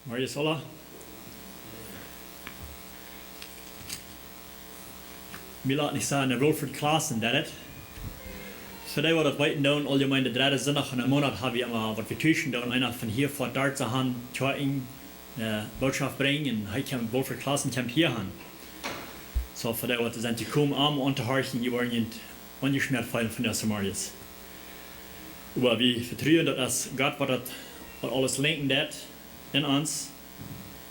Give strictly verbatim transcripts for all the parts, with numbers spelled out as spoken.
Morjes aula. Wie laten nich sajen, de Wilfred Klassen deed et. Fa dee waut daut weeten doonen, auljemein de dredde Sindach en de Moonat hab wie emma waut wie tuschen doonen. Eena von hia foat doa to han, Kjoakjen, äh, Bootschoft brinjen, un hee kjemt, Wilfred Klassen kjemt hia han. Soo, fa dee waut sent jekomen om auntohorchen, jie woaren junt aunjeschmäat feelen von dise Morjes. Oba wie vetruen daut aus Gott waut daut, waut aules lenkjen deit en ons,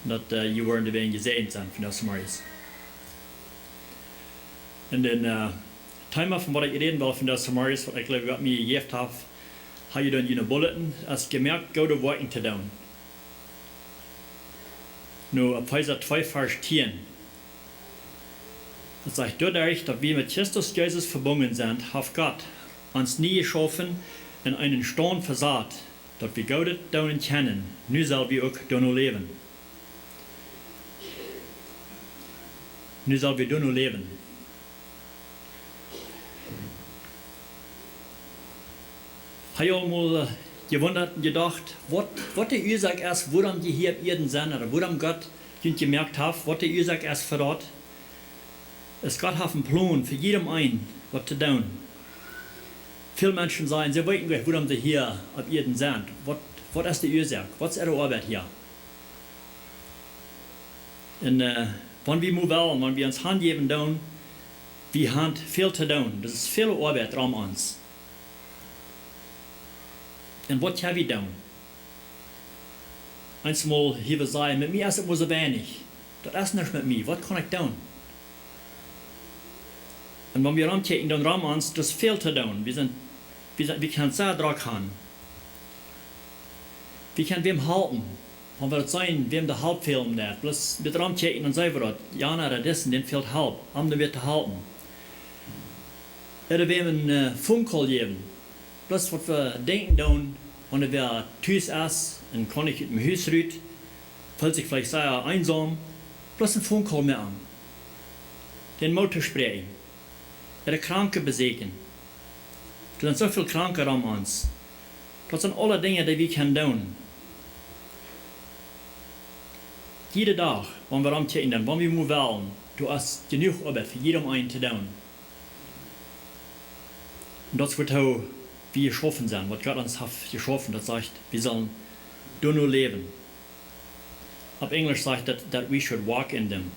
daut, äh, jie woaren doawäajen jesäajent sennen von dise Morjes. Un daut, äh, Thema von waut ekj räden well von dise Morjes, waut ekj jleew Gott mie jejäft haft, ha jie dan june Bulletin, es: Jemoakt goode Woakjen to doonen. Nu, Efeesa twee, Varsch tieen. Daut sajcht: Doaderch daut wie met Christus Jesus vebungen sent, haft Gott ons nie jeschaufen un eenen Staund vesat, daut wie Goodet doonen kjennen. Nu sell wie uk doano läwen. Nu sell wie doano läwen. Ha jie aul mol, äh, jewundat un jedocht, waut, waut de Uasoak es, wuarom jie hia opp Ieed sent, ooda wuarom Gott junt jemoakt haft, waut de Uasoak es fa daut? Es, Gott haft een Plon fa jiedem eenen waut to doonen. Väl Menschen sajen, see weeten goanich, wuarom see hia opp Ieed sent. Waut, waut es de Uasoak? Waut es äare Oabeit hia? Un, äh, wan wie mol wellen, wan wie ons hanjäwen doonen, wie han väl to doonen. Daut es väl Oabeit rom ons. Un waut kjenn wie doonen? Eemol hia wie sajen: Met mie es et mau soo weinich. Daut es nuscht met mie. Waut kaun ekj doonen? Un wan wie romkjikjen, dan rom ons, daut es väl to doonen. Wie sent, wie sent, wie kjennen sea drock han. Wie kjennen wäm halpen. Wan wie daut seenen, wäm de Help fält, daut. Bloos met romkjikjen, dan seenen wie daut. Jana ooda disen, dän fält Help, om dän wada to halpen. Ooda wäm een, äh, Phone Call jäwen. Bloos waut wie denkjen doonen, wan wäa tus es un kaun nich ut däm Hus rut, feelt sikj veleicht sea eensom, bloos een Phone Call moaken. Dän Moot toospräakjen. Ooda Kranke besieekjen. Doa sent soo väl Kranke rom ons. Daut sent aule Dinja, dee wie kjennen doonen. Jieda Dach, wan wie romkjikjen, dan, wan wie mol wellen, doa es jenuach Oabeit fa jiedem eenen to doonen. Un daut es wuatoo wie jeschaufen sent, waut Gott ons haft jeschaufen, daut sajcht, wie sellen doano läwen. Opp Enjlisch sajcht daut, that we should walk in them.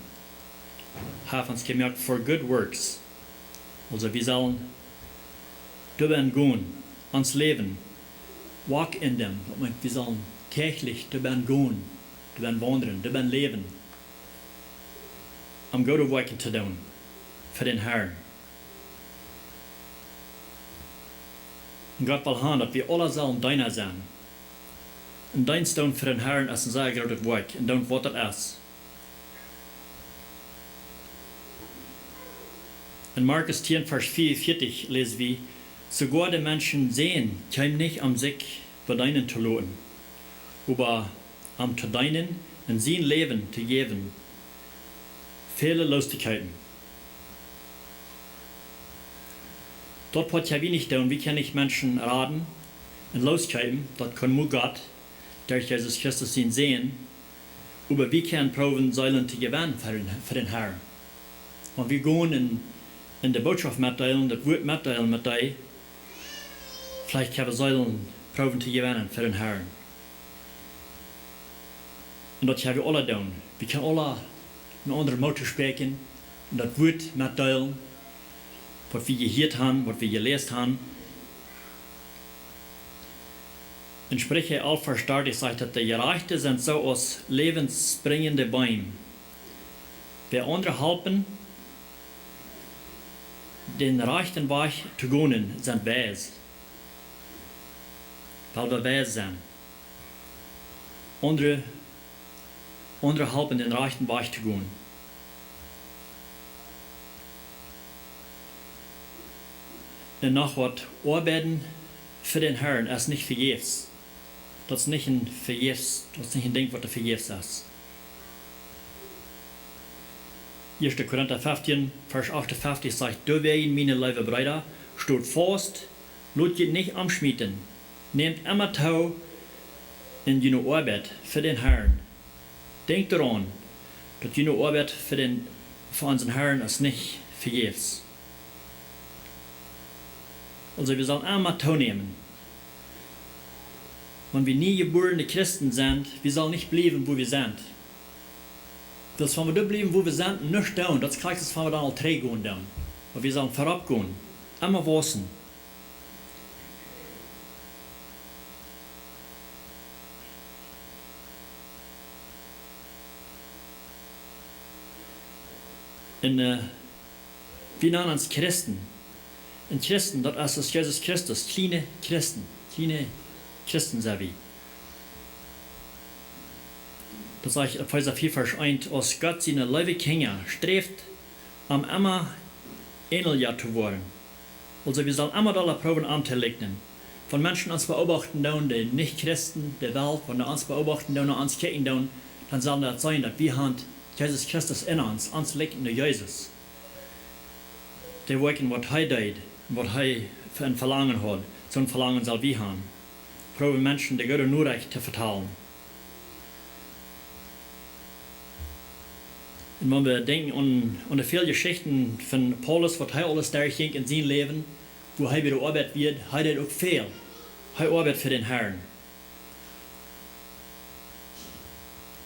Haft ons jemoakt for good works. Aulsoo, wie sellen doano gonen, ons Läwen, walk in them. Daut meent, wie sellen däachlich doano gonen, doano waundlen, doano läwen, om goode Woakjen to doonen fa dän Harn. Un Gott well han, daut wie aula sellen Deena sennen. Een Deenst doonen fa dän Harn es een sea grootet Woakj. Un doonen waut daut es. En Markus tieen, Varsch vea un vieetich läs wie: Soogoa de Menschensän kjeem nich, om sikj bedeenen to loten, oba om to deenen un sien Läwen to jäwen, väle looss to kjeepen. Daut waut wie nich doonen, wie kjennen nich Menschen raden un looskjeepen, daut kaun mau Gott, derch Jesus Christus sien Sän, oba wie kjennen proowen, Seelen to jewennen fa dän, fa dän Harn. Wan wie gonen un, un de Bootschoft metdeelen, daut Wuat metdeelen met dee, veleicht kjenn wie Seelen proowen to jewennen fa dän Harn. Un daut kjenn wie aula doonen. Wie kjennen aula een aundren Moot toospräakjen un daut Wuat metdeelen, waut wie jehieet han, waut wie jeläst han. En Spricha alf, Varsch dartich sajcht daut: De Jerajchte sent soo aus läwensbrinjende Beem. Wäa aundre halpen, dän rajchten Wajch to gonen, sent weis. Well wie weis sennen. Aundre, aundre halpen dän rajchten Wajch to gonen. Un noch waut: Oabeiden fa dän Harn es nich vejäfs. Daut es nich een vejäfs, daut es nich een Dinkj waut doa vejäfs es. Ieeschte Korinta feftieen, Varsch achtunfeftich sajcht: Doawäajen, miene leewe Breeda, stot faust, lot junt nich omschmieten, nämt emma too en june Oabeit fa dän Harn, Denkjt doaraun, daut june Oabeit fa dän, fa onsen Harn es nich vejäfs. Aulsoo, wie sellen emma toonämen. Wan wie nie jebuarne Christen sent, wie sellen nich bliewen, wua wie sent. Wiels wan wie doa bliewen, wua wie sent, un nuscht doonen, daut es krakjt soo aus wan wie dan aul trigj gonen doonen. Oba wie sellen verropp gonen, emma wausen. Un, äh, wie nanen ons Christen. Un Christen, daut es aus Jesus Christus, kjliene Christen. Kjliene Christen sent wie. Daut sajcht Efeesa vea Varsch eent: Aus Gott siene leewe Kjinja, sträft, om emma änelja to woaren. Aulsoo, wie sellen emma dolla proowen, am to likjnen. Wan Menschen ons beobachten doonen, de Nich-Christen, de Welt, wan dee ons beobachten doonen, no ons kjikjen doonen, dan sellen dee daut seenen, daut wie haben Jesus Christus en ons, ons likjnen no Jesus. Dee Woakjen, waut hee deed, waut hee fa een Velangen haud, soon Velangen sell wie haben. Proowen Menschen de goode Norecht to vetalen. Un wan wie denkjen aun, aun de väle Jeschichten von Paulus, waut hee aules derchjinkj en sien Läwen, wua hee bie de Oabeit wia, hee deed uk väl. Hee oabeid fa dän Harn.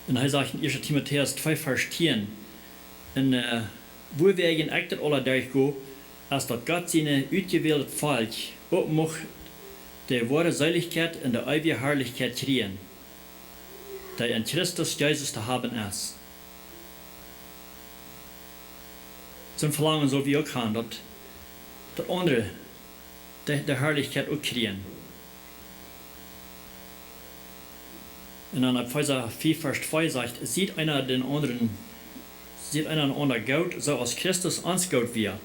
Un hee sajcht en ieeschte Timotäus twee Varsch tieen: Un, äh, wuawäajen ekj daut aula derchgo, es daut Gott sien utjewäldet Volkj uk mucht de woare Seelichkjeit un de eewje Harlichkjeit kjrieen, dee en Christus Jesus to haben es. Soon Velangen sell wie uk haben, daut, daut aundre de, de Harlichkjeit uk kjrieen. Un dan Efeesa vea Varsch twee sajcht: Siet eena dän aundren, siet eena dän aundren goot, soo aus Christus ons goot wia,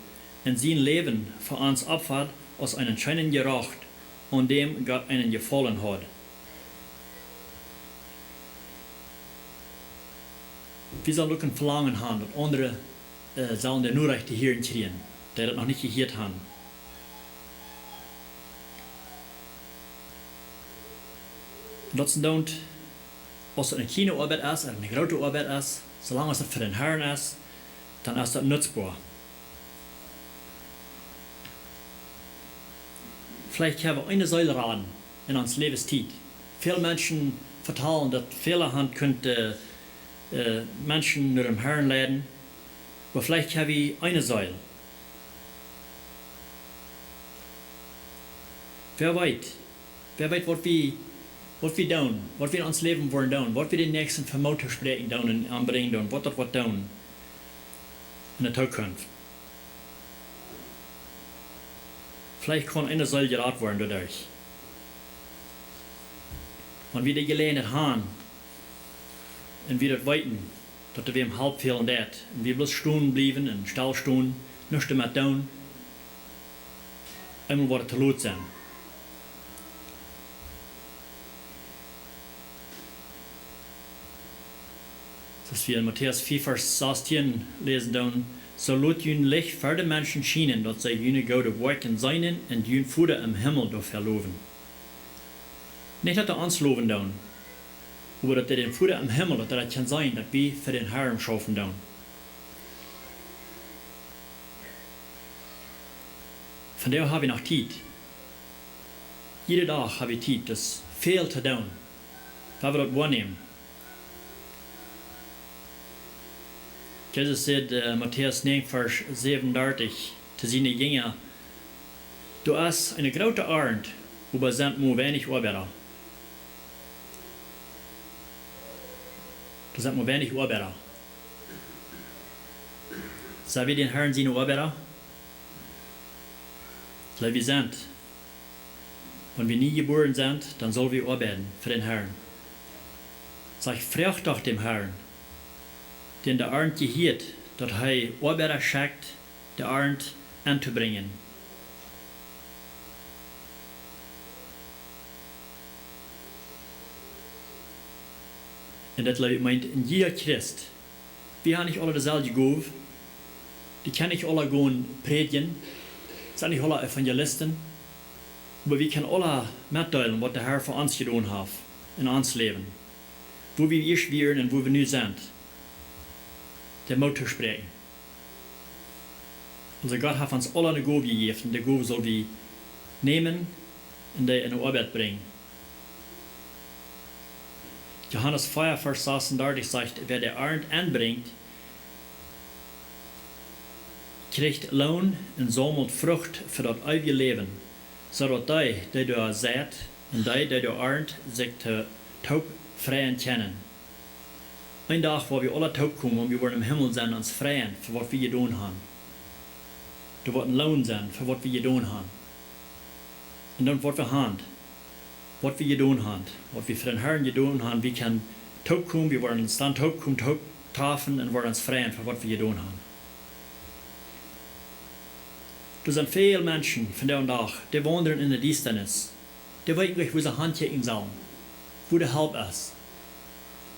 un sien Läwen fa ons opfad aus eenen scheenen Jeroch, aun däm Gott eenen Jefaulen haud. Wie sellen uk een Velangen haben, daut aundre, äh, sellen de Norecht to hieren kjrieen, dee daut noch nich jehieet haben. Un daut sent dan, aus et eene kjliene Oabeit es, ooda eene groote Oabeit es, soo lang aus et fa dän Harn es, dan es daut nutzboa. Veleicht kjenn wie eene Seel raden en ons Läwenstiet. Väl Menschen vetalen, daut väle haben kunt, äh, äh, Menschen no dän Harn leiden, oba veleicht kjenn wie eene Seel. Wäa weet, wäa weet, waut wie, waut wie doonen, waut wie en ons Läwen woaren doonen, waut wie dän Näakjsten fa Moot toospräakjen doonen un aunbrinjen doonen, waut daut woat doonen en de Tookunft. Veleicht kaun eene Seel jerat woaren doaderch. Wan wie de Jeläajenheit haben un wie daut weeten, daut doa wäm Help fälen deit, un wie bloos stonen bliewen un stell stonen, nuscht doamet doonen, eemol woat et too lot sennen. Soo aus wie en Matäus vea Varsch sastieen läsen doonen: Soo lot jun Licht ver de Menschen schienen, daut see june goode Woakjen seenen un jun Voda em Himmel doafäa lowen. Nich daut dee ons lowen doonen, oba daut dee dän Voda em Himmel, daut dee daut kjennen seenen, daut wie fa dän Harn schaufen doonen. Vondoag hab wie noch Tiet. Jieda Dach hab wie Tiet, daut es väl to doonen. Wan wie daut woanämen. Jesus säd, äh, Matäus näajen Varsch säwenundartich to siene Jinja: Doa es eene groote Arnt, oba sent mau weinich Oabeida. Doa sent mau weinich Oabeida. Sent wie dän Harn siene Oabeida? Leew wie sent, wan wie nie jebuaren sent, dan sell wie oabeiden fa dän Harn. Sajcht: Froagt doch däm Harn, dän de Arnt jehieet, daut hee Oabeida schekjt, de Arnt auntobrinjen. Un daut, leew, meent een jieda Christ. Wie haben nich aula deeselwje Gow. Wie kjennen nich aula gonen prädjen. Sent nich aula Evangelisten. Oba wie kjennen aula metdeelen, waut de Har fa ons jedonen haft en ons Läwen. wua wie ieescht wieren un wua wie nu sent, de Moot to spräakjen. Aulsoo Gott haft ons aula eene Gow jejäft un de Gow sell wie nämen un dee enne Oabeit brinjen. Johanes vea, Varsch sasundartich sajcht: Wäa de Arnt enbrinjt, kjricht Loon un saumelt Frucht fa daut eewje Läwen, soo daut dee, dee doa seit, un dee, dee doa arnt, sikj to, toop freien kjennen. Een Dach woa wie aula toop komen, wan wie woaren em Himmel sennen, ons freien fa waut wie jedonen han. Doa woat een Loon sennen fa waut wie jedonen han. Un dan woat wie han, waut wie jedonen han, waut wie fa dän Harn jedonen han, wie kjennen toop komen, wie woaren ons dan toop komen, toop trafen un woaren ons freien fa waut wie jedonen han. Doa sent väl Menschen vondoag dän Dach, dee waundren enne Diestanis. Dee weeten nich, wua see hankjikjen sellen, wua de Help es.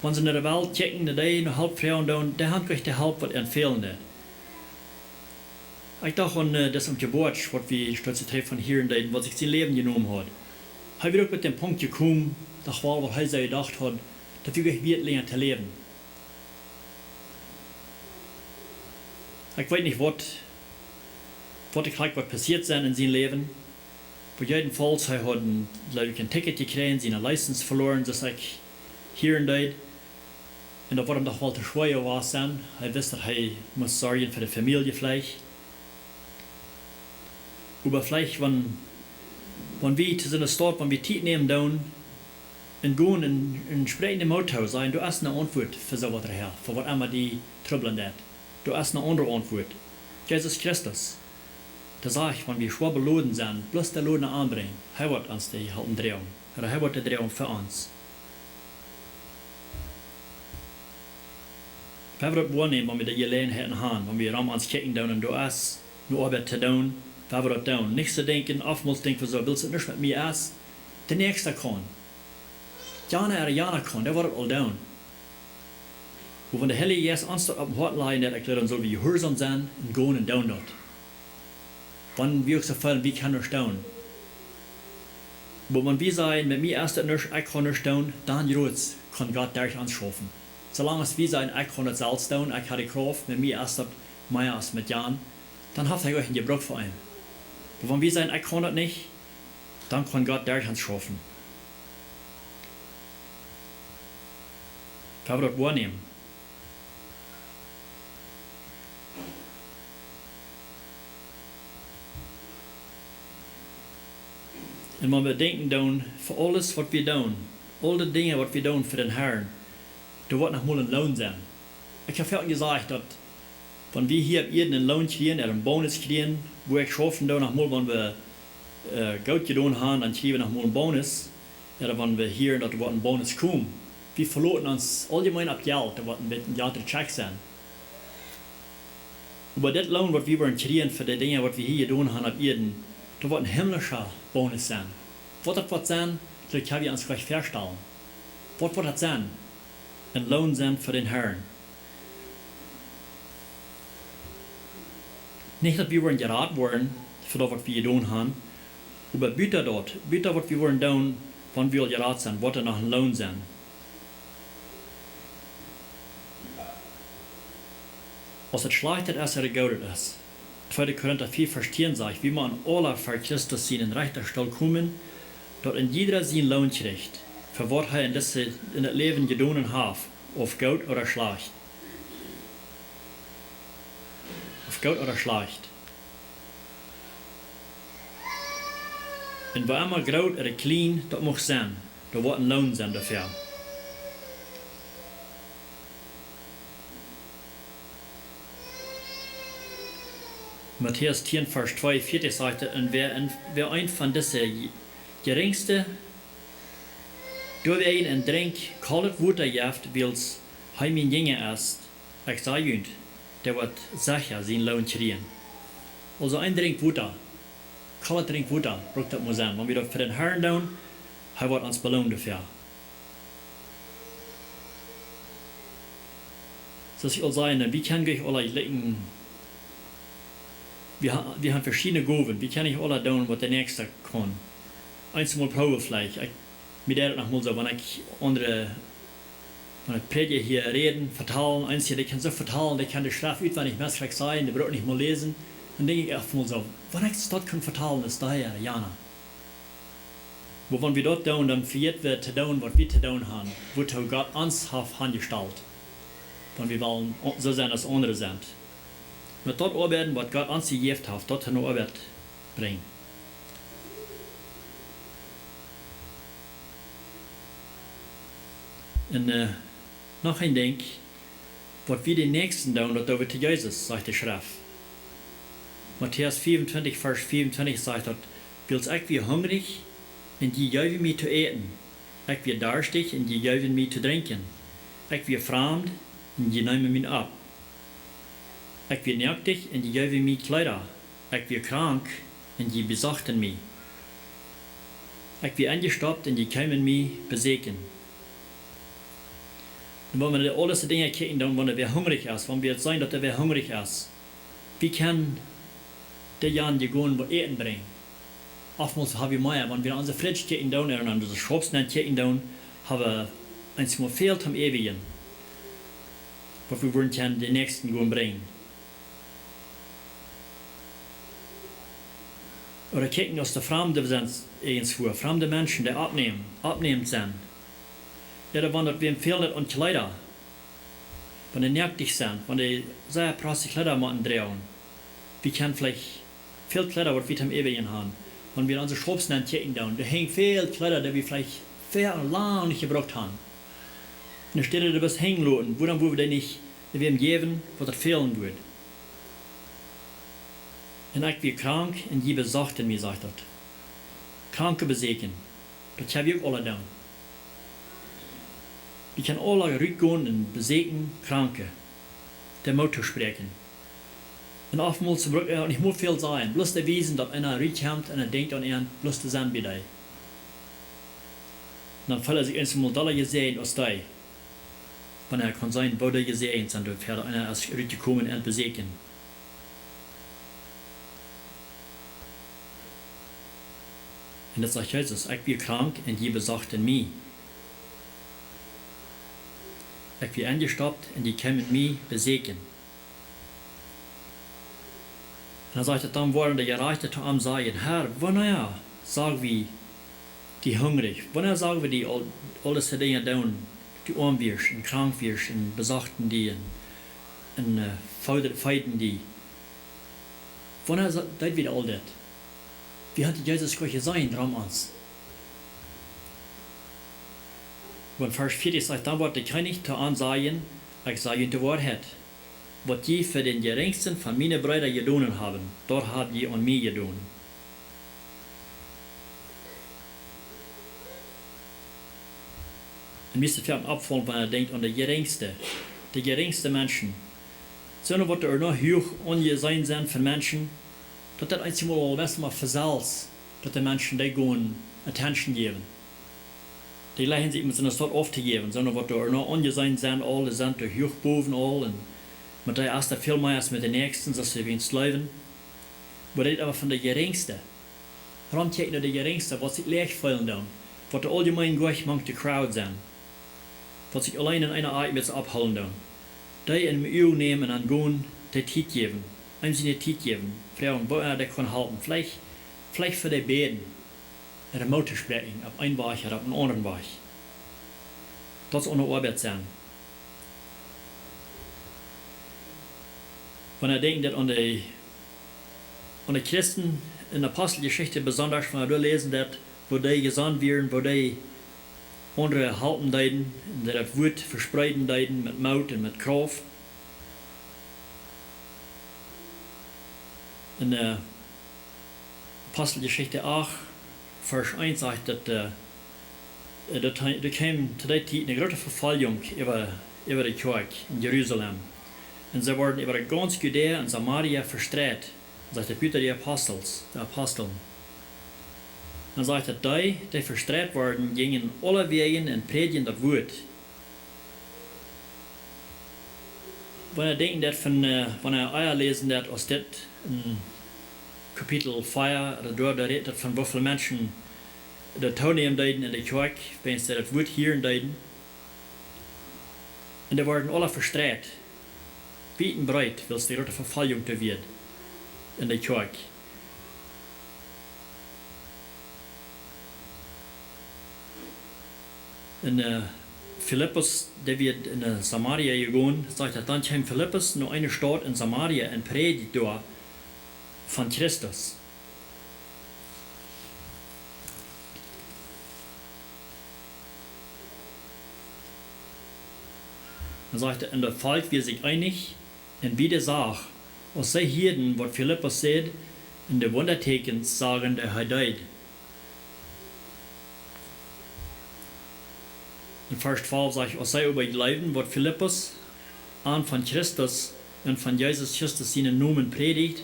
Wan see no de Welt kjikjen, no dee no Help froagen doonen, dee han nich de Help, waut an fälen deit. Ekj docht aun, äh, daut Omkje Boatsch, waut wie stolt trigj von hieren deeden, waut sikj sien Läwen jenomen haud. Hee wia uk met dän Punkt jekomen, daut wia, waut hee sikj jedocht haud, daut hee nich wieet lenja to läwen. Ekj weet nich, waut, waut de Krakjt, waut passieet sent en sien Läwen. Oba jedenfalls, hee haud een, jleew ekj, een Ticket jekjräajen, siene License veloaren, soo aus ekj hieren deed. Un daut wudd am doch woll too schwoa jewast sennen. Hee wist, daut hee must sorjen fa de Famielje veleicht. Oba veleicht, wan, wan wie to siene Staut, wan wie Tiet nämen doonen, un gonen un, un spräakjen de Moot too, sajen: Doa es eene Auntwuat fa soo waut, Har, fa waut emma die trubblen deit. Doa es eene aundre Auntwuat. Jesus Christus, dee sajcht, wan wie schwoa beloden sent, bloos de Loden aunbrinjen, hee woat ons dee halpen droagen. Ooda hee woat dee droagen fa ons. Wie woaren daut woanämen, wan wie de Jeläajenheit han, wan wie rom ons kjikjen doonen un doa es ne Oabeit to doonen, wie woaren daut doonen. Nich soo denkjen, oftmols denkj wie soo, wiels et nich met mie es, de Näakjsta kaun. Jana ooda jana kaun, dee woat et aul doonen. Oba wan de Heilje Jeist ons daut opp daut Hoat lajen deit, ekj jleew, dan sell wie jehuarsom sennen un gonen un doonen daut. Wan wie uk soo feelen, wie kjennen nuscht doonen. Oba wan wie sajen: Met mie es daut nuscht, ekj kaun nuscht doonen, dan jrods kaun Gott derch ons schaufen. Soo lang aus wie sajen: Ekj kaun daut selfst doonen, ekj hab de Krauft, met mie es daut mea aus met jan, dan haft hee goanich Jebruck fa ons. Oba wan wie sajen: Ekj kaun daut nich, dan kaun Gott derch ons schaufen. Wie woaren daut woanämen. Un wan wie denkjen doonen, fa aules waut wie doonen, aul de Dinja waut wie doonen fa dän Harn, doa woat noch mol een Loon sennen. Ekj hab väl jesajcht, daut wan wie hia opp Ieed een Loon kjrieen, ooda een Bonus kjrieen, wua ekj schaufen doo, noch mol, wan wie, äh, goot jedonen han, dan kjrieen wie noch mol een Bonus. Ooda wan wie hieren, daut doa woat een Bonus komen. Wie veloten ons auljemeen opp Jelt, daut woat een bät een jratren Check sennen. Oba dit Loon, waut wie woaren kjrieen fa de Dinja, waut wie hia jedonen han opp Ieed, daut woat een himmlischa Bonus sennen. Waut daut woat sennen, daut kjenn wie ons goanich väastalen. Waut woat daut sennen? Een Loon sennen fa dän Harn. Nich daut wie woaren jerat woaren fa daut, waut wie jedonen han, oba buta daut, buta waut wie woaren doonen, wan wie aul jerat sent, woat doa noch een Loon sennen. Aus et schlajcht es ooda goot es. Tweede Korinta vea, Varsch tieen sajcht: Wie motten aula ver Christus sienen Rechtastool komen, daut een jieda sien Loon kjricht, fa waut hee en dise, en daut Läwen jedonen haft, auf goot ooda schlajcht. Auf goot ooda schlajcht. Un woo emma groot ooda kjlien daut mucht sennen, doa woat een Loon sennen doafäa. Matäus tieen, Varsch tweeunvieetich sajcht et: Un wäa een, wäa een von dise je-, jerinjste doawäajen een Drinkj kolet Wota jeft, wiels hee mien Jinja es, ekj saj junt, dee woat secha sien Loon kjrieen. Aulsoo een Drinkj Wota, kolet Drinkj Wota, brukt daut mol sennen. Wan wie daut fa dän Harn doonen, hee woat ons beloonen doafäa. Soo aus ekj aul säd, wie kjennen nich aula jlikj, wie ha-, wie han veschiedne Gowen, wie kjennen nich aula doonen, waut de Näakjsta kaun. Eensmol proowen veleicht. Ekj, mie deit et noch mol soo, wan ekj aundre Wan de Prädja hia räden, vetalen, eensje, dee kjennen soo vetalen, dee kjennen de Schreft utwendich, meist krakjt sajen, dee brucken nich mol läsen. Dan denkj ekj oft mol soo, wan ekj daut kunn vetalen, es daut hia, jana. Oba wan wie daut doonen, dan vejäten wie to doonen, waut wie to doonen haben, wuatoo Gott ons haft aunjestalt. Wan wie wellen o-, soo sennen aus aundre sent. Met daut oabeiden, waut Gott ons jejäft haft, daut to ne Oabeit brinjen. Un, äh, noch een Dinkj, waut wie dän Näakjsten doonen, daut doo wie to Jesus, sajcht de Schreft. Matäus vea un twintich, Varsch vea un twintich sajcht daut: "Wiels ekj wia hungrich, un jie jeewen mie to äten. Ekj wia darschtich, un jie jeewen mie to drinkjen. Ekj wia framd, un jie neemen mie opp. Ekj wia noaktich, un jie jeewen mie Kjleeda. Ekj wia krank, un jie besochten mie. Ekj wia enjestoppt, un jie kjeemen mie besieekjen." Un wan wie aul dise Dinja kjikjen, dan, wan wäa hungrich es, wan wie seenen, daut wäa hungrich es, wie kjennen dee jan jegonen waut Äten brinjen. Oftmols hab wie mea, wan wie aun onse Fridge kjikjen doonen, ooda aun onse Schaups kjikjen doonen, hab wie eemol väl toom äwajen, waut wie wudden kjennen dän Näakjsten gonen brinjen. Ooda kjikjen, aus de Framde sent, irjentwua, framde Menschen, dee oppnämen, oppnämend sent. Ooda wan daut wäm fält aun Kjleeda, wan dee noaktich sent, wan dee sea prassje Kjleeda motten droagen. Wie kjennen veleicht väl Kjleeda, waut wie toom äwajen haben. Wan wie aun onse Schaups kjikjen doonen, doa hinjen väl Kjleeda, dee wie veleicht väl un lang nich jebrukt haben. Un enne Städ doa bloos hinjen loten, wuarom wudden wie dee nich wäm jäwen, waut daut fälen wudd? "Un ekj wia krank, un jie besochten mie", sajcht daut. Kranke besieekjen. Daut kjenn wie uk aula doonen. Wie kjennen aula rutgonen un besieekjen Kranke, dee Moot toospräakjen. Un oftmols bruck wie uk nich mol väl sajen, bloos to wiesen, daut eena rutkjemt un eena denkjt aun an, bloos to sennen bie dee. Un dan feelt eena sikj eemol dolla jesäajent aus dee, wan eena kaun seenen, woo dee jesäajent sent, doafäa daut eena es rutjekomen un besieekjen. Un daut sajcht Jesus: "Ekj wia krank, un jie besochten mie. Ekj wia enjestoppt, un jie kjeemen mie besieekjen." Un dan sajcht et: "Dan woaren de Jerajchte to am sajen: Herr, wanea sagen wie die hungrich? Wanea sagen wie die aul, aul dise Dinja doonen, du oam wieescht un krank wieescht un besochten die un, un, äh, feed-, feeden die? Wanea sa-, deeden wie aul dit? Wie haben dän Jesus goanich jeseenen rom ons." Oba Varsch vieetich sajcht: "Dan woat de Kjennich to an sajen: Ekj saj junt de Woarheit. Waut jie fa dän jerinjsten von miene Breeda jedonen haben, daut hab jie aun mie jedonen." Un mie es et foaken oppjefollen, wan eena denkjt aun de jerinjste, de jerinjste Menschen. Soone, waut doa noch huach aunjeseenen sent von Menschen, daut daut eensjemol aul best mol fa selfst, daut de Menschen dee gonen attention jäwen. Dee leejen sikj met soone Sort auftojäwen, soone, waut doa noch aunjeseenen sent, aul, dee sent doa huach bowen aul, un met dee es doa väl mea aus met de Näakjsten, soo aus see wens läwen. Oba daut es emma von de jerinjste. Rom kjikjen no de jerinjste, waut sikj leicht feelen doonen, waut doa auljemeen goanich mank de crowd sent, waut sikj auleen en eene Akj met sikj ophoolen doonen. Dee en de Uag nämen un an gonen, dee Tiet jäwen, eenem siene Tiet jäwen, froagen, woo eena dee kaun halpen, veleicht, veleicht fa dee bäden, ooda Moot toospräakjen, opp een Wajch ooda opp eenen aundren Wajch. Daut es uk ne Oabeit sennen. Wan wie denkjen daut aun de, aun de Christen en Aposteljeschicht besonda, wan wie doa läsen daut, woo dee jesonnen wieren, woo dee aundre halpen deeden, un dee daut Wuat vespreeden deeden met Moot un met Krauft. En, äh, Aposteljeschicht acht, Varsch eent sajcht daut, äh, äh, daut hee, doa kjeem to dee Tiet ne groote Vefoljunk äwa, äwa de Kjoakj en Jerusalem. Un see worden äwa gaunz Judäa un Samaria vestreit, sajcht daut, buta de Apostels, de Aposteln. Dan sajcht daut, dee, dee vestreit worden, jinjen aulewäajen un prädjden daut Wuat. Wan wie denkjen daut von, äh, wan wie ea läsen daut aus dit en Kapitel vea, daut doa, doa rät daut von woo väl Menschen doa toonämen deeden en de Kjoakj, wan see daut Wuat hieren deeden. Un dee worden aula vestreit, wiet un breet, wiels de groote Vefoljunk doa wia en de Kjoakj. Un Filippus, dee wia no Samaria jegonen, sajcht daut: Dan kjeem Filippus no eene Staut en Samaria un prädjd doa von Christus. Dan sajcht et: Un daut Volkj wia sikj eenich un wiedersach, aus see hieeden, waut Filippus säd, un de Wundatäkjens sagen, dee hee deed. En Varsch twalf sajcht: Aus see oba jleewden, waut Filippus an von Christus un von Jesus Christus sienen Nomen prädjd,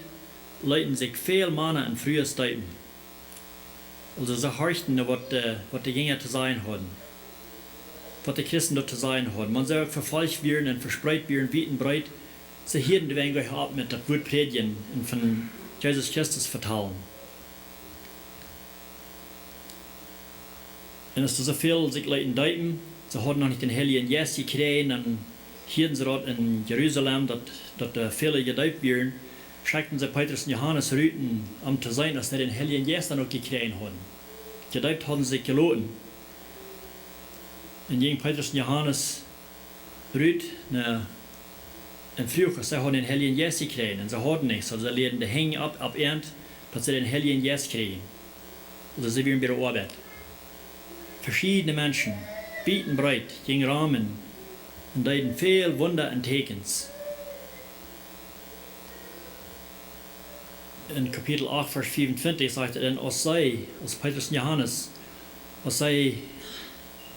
leeten sikj väl Mana un Frues deepen. Aulsoo see horchten no waut de, waut de Jinja to sajen hauden, waut de Christen doa to sajen hauden. Wan see uk vefoljt wieren un vespreet wieren wiet un breet, see hieeden doawäajen nich opp met daut Wuat prädjen un von Jesus Christus vetalen. Un aus doa soo väl sikj leeten deepen, see hauden noch nich dän Heiljen Jeist jekjräajen, dan hieeden see daut en Jerusalem, daut, daut doa väle jedeept wieren, schekjten see Petrus un Johanes rut, om to seenen, aus see dän Heiljen Jeist dan uk jekjräajen hauden. Jedeept hauden see sikj jeloten. Un jinjen Petrus un Johanes rut, ne, un fruagen, aus see hauden dän Heiljen Jeist jekjräajen. Un see hauden nich, soo see läden de Henj opp, opp äant, daut see dän Heiljen Jeist kjrieejen. Aulsoo see wieren bie de Oabeit. Veschiedne Menschen, wiet un breet, jinjen rom un deeden väl Wunda un Täkjens. En Kapitel acht, Varsch fiefuntwintich sajcht et: Un aus see, aus Petrus un Johanes, aus see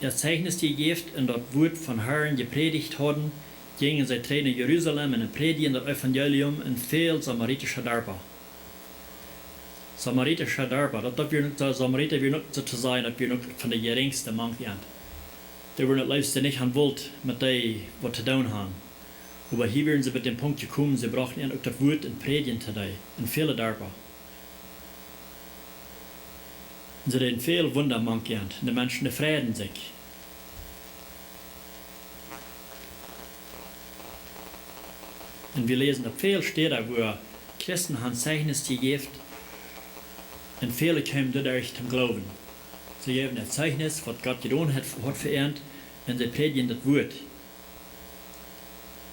äa Zeichnis jejäft un daut Wuat vom Herrn jeprädicht hauden, jinjen see trigj no Jerusalem un prädjden daut Evangelium en väl samaritische Darpa. Samaritische Darpa, daut, daut wieren, de Samarita wieren uk, soo to sajen, daut wieren uk von de jerinjste mank an. Dee wudden daut leefste nich han wult met dee waut to doonen han. Oba hia wieren see bie dän Punkt jekomen, see brochten an uk daut Wuat un prädjden to dee en väle Darpa. Un see deeden väl Wunda mank an, un de Menschen, dee freiden sikj. Un wie läsen opp väl Städen, wua Christen han Zeichnis jejäft, un väle kjeemen doaderch toom Gloowen. See jäwen äa Zeichnis, waut Gott jedonen haud, haud fa an, un see prädjden daut Wuat.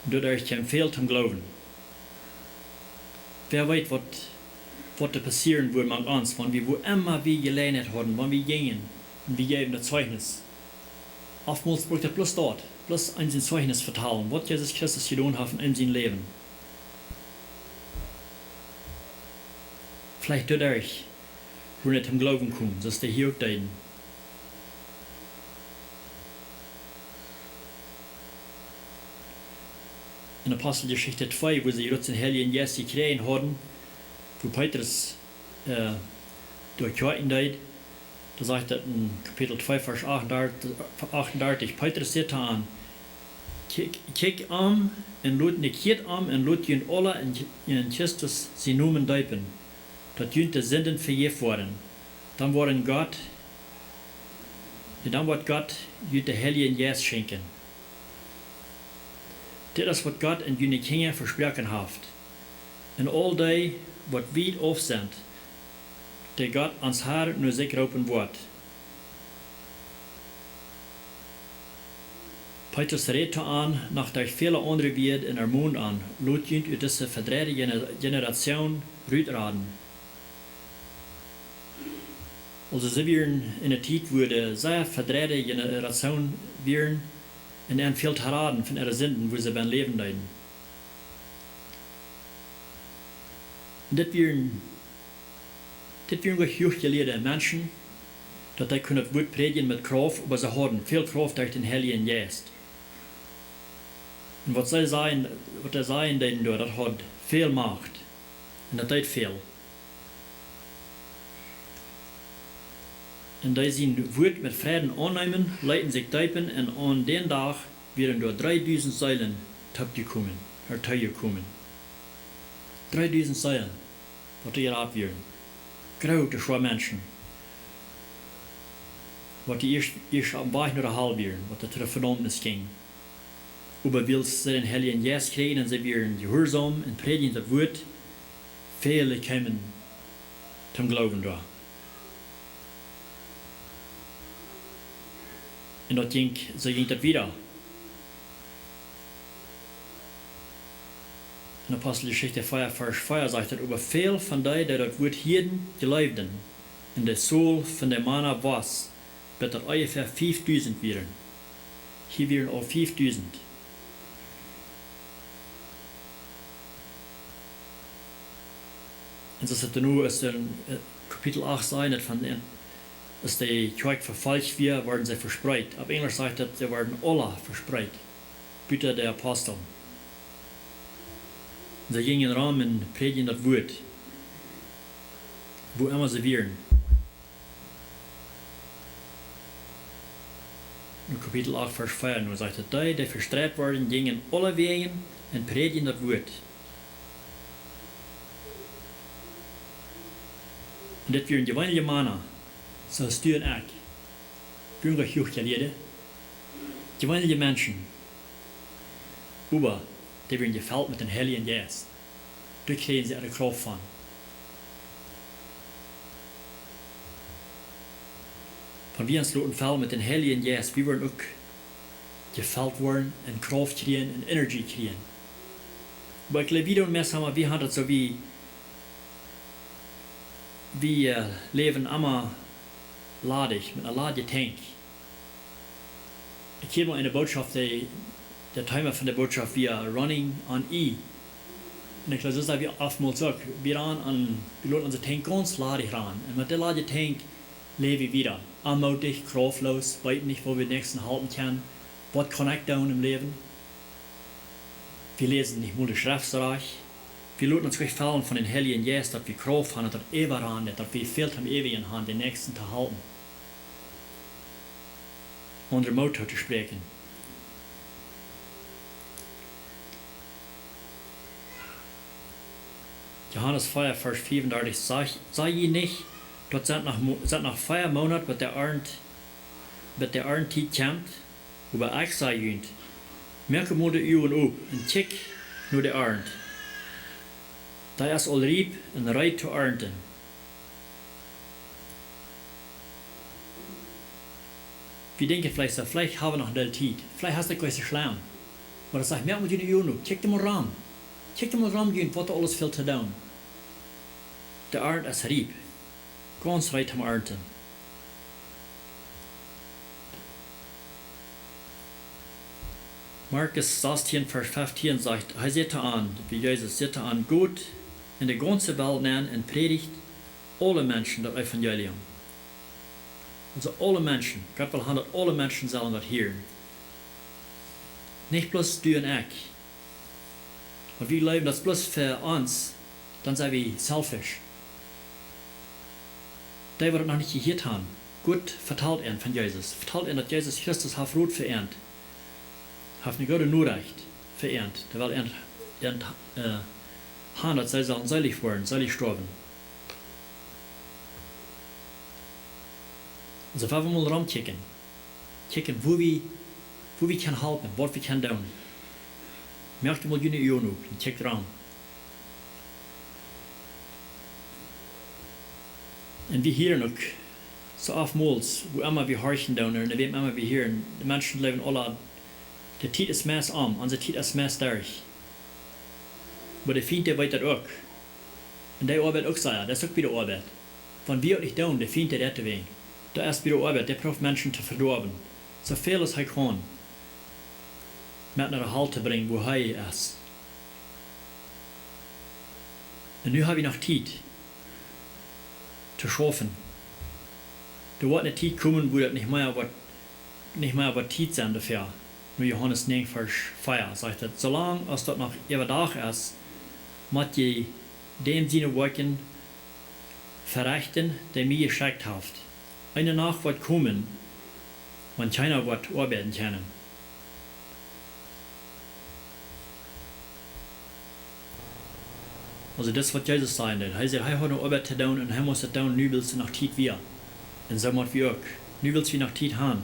Un doaderch kjeemen väl toom Gloowen. Wäa weet, waut, waut doa passieren wudd mank ons, wan wie, wua emma wie Jeläajenheit hauden, wan wie jinjen, un wie jäwen daut Zeichnis. Oftmols brukt et bloos daut, bloos een sien Zeichnis vetalen, waut Jesus Christus jedonen haft en sien Läwen. Veleicht doaderch, wua et toom Gloowen kjeem, soo aus dee hia uk deeden. En Aposteljeschicht twee, wua see jrod dän Heiljen Jeist jekjräajen hauden, wua Petrus, äh, doa kjoakjen deed, doa sajcht et en Kapitel twee, Varsch achtundartich, achtundartich, Petrus säd to an: Kjikj, kjikjt om un lot, nä, kjieet om un lot junt aula en, en Christus sienen Nomen deepen, daut junt de Sinden vejäft woaren. Dan woaren Gott, dan woat Gott junt dän Heiljen Jeist schenkjen. Dit es waut Gott an june Kjinja vesproaken haft. Un aul dee, waut wiet auf sent, dee Gott, ons Herr, no sikj roopen woat. Petrus räd to an noch derch väle aundre Wieed un ermond an: Lot junt ut dise vedreide Gene-, Generation rutraden. Aulsoo see wieren en eene Tiet, wua de sea vedreide Generation wieren un an väl to raden von äare Sinden, wua see bennen läwen deeden. Un dit wieren, dit wieren goot jenuach jelieede Menschen, daut dee kunnen daut Wuat prädjen met Krauft, oba see hauden väl Krauft derch dän Heiljen Jeist. Un waut see sajen, waut see sajen deeden doa, daut haud väl Macht. Un daut deed väl. Un dee sien Wuat met Freiden aunneemen, leeten sikj deepen, un aun dän Dach wieren doa dreedusent Seelen toopjekomen, ea, toopjekomen. Dreedusent Seelen, waut doa jerat wieren. Groote Schoa Menschen, waut doa ieescht, ieescht oppem Wajch no de Hal wieren, waut doa to de Vedaumnis jinjen. Oba wiels see dän Heiljen Jeist kjrieejen un see wieren jehuarsaum un prädjden daut Wuat, väle kjeemen toom Gloowen doa. Un daut jinkj, soo jinkj daut wieda. En Aposteljeschicht vea, Varsch vea sajcht daut: Oba väl von dee, dee daut Wuat hieeden, jleewden, un de Tol von de Mana wos, bat daut onjefäa fiefdusent wieren. Hia wieren aul fiefdusent. Un soo es et nu, es en, äh, Kapitel acht sajcht et von, äh, aus de Kjoakj vefolcht wia, worden see vespreet. Opp Enjlisch sajcht et, see worden aula vespreet, buta de Apostel. Un see jinjen rom un prädjden daut Wuat, wua emma see wieren. En Kapitel acht, Varsch vea, nu sajcht et: Dee, dee vestreit worden, jinjen aulewäajen un prädjden daut Wuat. Un dit wieren jeweenelje Mana, soo aus du un ekj. Wie wieren nich huachjelieede, jeweenelje Menschen. Oba dee wieren jefelt met dän Heiljen Jeist. Doa kjrieejen see äare Krauft von. Wan wie ons loten fellen met dän Heiljen Jeist, wie woaren uk jefelt woaren un Krauft kjrieen un Energie kjrieen. Oba ekj jleew, wie doonen meist emma, wie haben daut soo, wie, wie, äh, läwen emma ladich, met eene ladje Tankj. Ekj hieed mol eene Bootschoft, de, daut Thema von de Bootschoft wia Running on E. Un ekj jleew, daut wie oftmols uk, wie rannen aun, wie loten onse Tankj gaunz ladich rannen. Un met dee ladje Tankj läw wie wieda. Aunmootich, kraftloos, weeten nich, woo wie dän Näakjsten halpen kjennen. Waut kaun ekj doonen em Läwen? Wie läsen nich mol de Schreft rajcht. Wie loten ons nich fellen von dän Heiljen Jeist, daut wie Krauft haben, daut wie äwarannen, daut wie väl toom äwajen haben, dän Näakjsten to halpen. Aundre Moot to spräakjen. Johanes vea, Varsch fiewundartich sajcht: Saj jie nich, daut sent noch Mo-, sent noch vea Moonat, bat de Arnt, bat de Arnttiet kjemt? Oba ekj saj junt, moakt mol de Uagen op un kjikjt no de Arnt. Dee es aul riep un reed to arnten. Wie denkjen veleicht soo, veleicht haben wie noch een Deel Tiet. Veleicht es daut nich soo schlem. Oba daut sajcht, moakt mol june Uagen op. Kjikjt mol rom. Kjikjt mol rom, june, waut doa aules fält to doonen. De Arnt es riep. Gaunz reed toom arnten. Markus sastieen, Varsch feftieen sajcht, hee säd to an, wie Jesus, säd to an: Got en de gaunze Welt nenn un prädicht aule Menschen daut Evangelium. Aulsoo aule Menschen, Gott well haben, daut aule Menschen sellen daut hieren. Nich bloos du un ekj. Wan wie jleewen, daut es bloos fa ons, dan sent wie selfish. Dee, waut daut noch nich jehieet haben, Gott vetalt an von Jesus. Vetalt an, daut Jesus Christus haft Rot fa an. Haft eene goode Norecht fa an. Dee well an, an, äh, haben, daut see sellen seelich woaren, seelich stoawen. Soo, wan wie mol romkjikjen. Kjikjen, woo wie, woo wie kjennen halpen, waut wie kjennen doonen. Moakt mol june Uagen op un kjikjt rom. Un wie hieren uk soo oftmols, wua emma wie horchen doonen, un wäm emma wie hieren, de Menschen jleewen aule, de Tiet es meist om, onse Tiet es meist derch. Oba de Fient, dee weet daut uk. Un dee oabeit uk sea, dee es uk bie de Oabeit. Wan wie uk nich doonen, de Fient, dee deit daut wäajen. Dee es bie de Oabeit, dee prooft Menschen to vedoawen. Soo väl aus hee kaun. Met no de Hal to brinjen, wua hee es. Un nu hab wie noch Tiet to schaufen. Doa woat eene Tiet komen, wua daut nich mea woat, nich mea woat Tiet sennen doafäa. No Johanes näajen, Varsch vea sajcht et: Soo lang aus daut noch Äwadach es, mott jie däm siene Woakjen verechten, dee mie jeschekjt haft. Eene Nacht woat komen, wan kjeena woat oabeiden kjennen. Aulsoo, daut es waut Jesus säd. Hee säd, hee haud noch Oabeit to doonen un hee must daut doonen, nu wiels noch Tiet wia. Un soo mott wie uk. Nu wiels wie noch Tiet haben.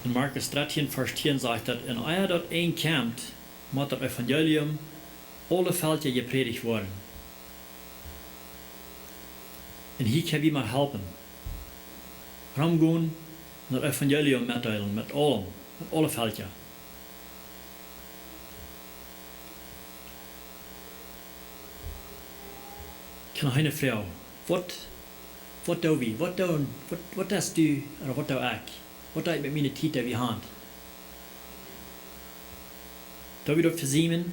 En Markus dartieen, Varsch tieen sajcht daut: Un ea daut Enj kjemt, mott daut Evangelium aule Velkja jeprädicht woaren. Un hia kjenn wie mau halpen. Romgonen un daut Evangelium metdeelen met aulem, met aule Velkja. Kjenn hee ne Froag: Waut, waut doo wie? Waut doo, waut, waut deist du, ooda waut doo ekj? Waut doo ekj met miene Tiet, dee wie han? Doo wie daut vesiemen?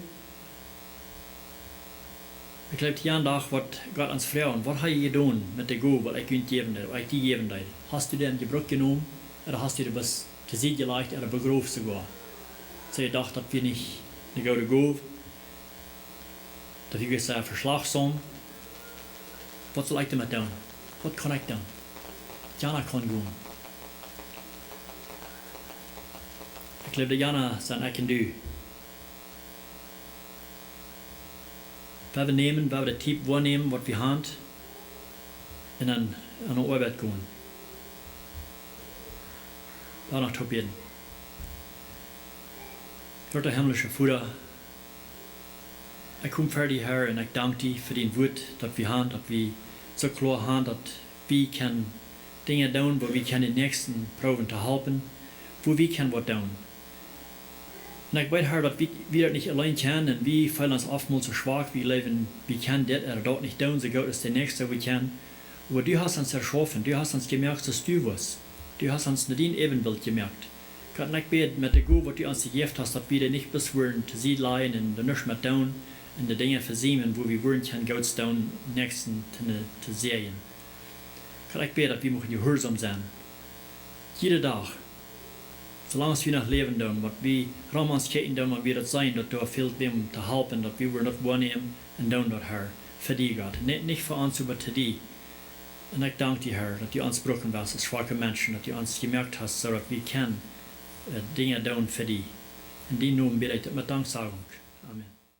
Ekj jleew, jan Dach woat Gott ons froagen: Waut hast du jedonen met de Gow, waut ekj junt jäwen deed, waut ekj die jäwen deed? Hast du dee en Jebruck jenomen, ooda hast du dee bloos to Sied jelajcht ooda begroft soogoa? See, ekj docht, daut wia nich ne goode Gow. Daut wia sea veschlachsom. Waut saul ekj doamet doonen? Waut kaun ekj doonen? Jana kaun gonen. Ekj jleew, daut jana sent ekj un du. Wie woaren nämen, wie woaren de Tiet woanämen, waut wie han, un dan aun de Oabeit gonen. Lot ons toop bäden. Groota himmlischa Voda, ekj kom ver die, Herr, un ekj dank die fa dien Wuat, daut wie han, daut wie soo kloa han, daut wie kjennen Dinja doonen, woo wie kjennen dän Näakjsten proowen to halpen, woo wie kjennen waut doonen. Un ekj weet, Herr, daut wie, wie daut nich auleen kjennen, un wie feelen ons oftmols soo schwak, wie jleewen, wie kjennen dit ooda daut nich doonen soo goot aus de Näakjste, woo wie kjennen. Oba du hast ons erschaufen, du hast ons jemoakt soo aus du best. Du hast ons no dien Äwenbilt jemoakt. Gott, un ekj bäd, met de Gow, waut du ons jejäft hast, daut wie dee nich bloos woaren to Sied lajen un doa nuscht met doonen un de Dinja vesiemen, woo wie woaren kjennen Goots doonen, Näakjsten to, to säajnen. Gott, ekj bäd, daut wie muchten jehuarsom sennen. Jieda Dach, soo lang aus wie noch läwen doonen, waut wie rom ons kjikjen doonen, wan wie daut seenen, daut doa fält wäm to halpen, daut wie woaren daut woanämen un doonen daut, Herr, fa die, Gott. Nä, nich fa ons, oba to die. Un ekj dank die, Herr, daut du ons brucken west aus schwake Menschen, daut du ons jemoakt hast, soo daut wie kjennen, äh, Dinja doonen fa die. En dienen Nomen bäd ekj dit met Danksagung. Amen.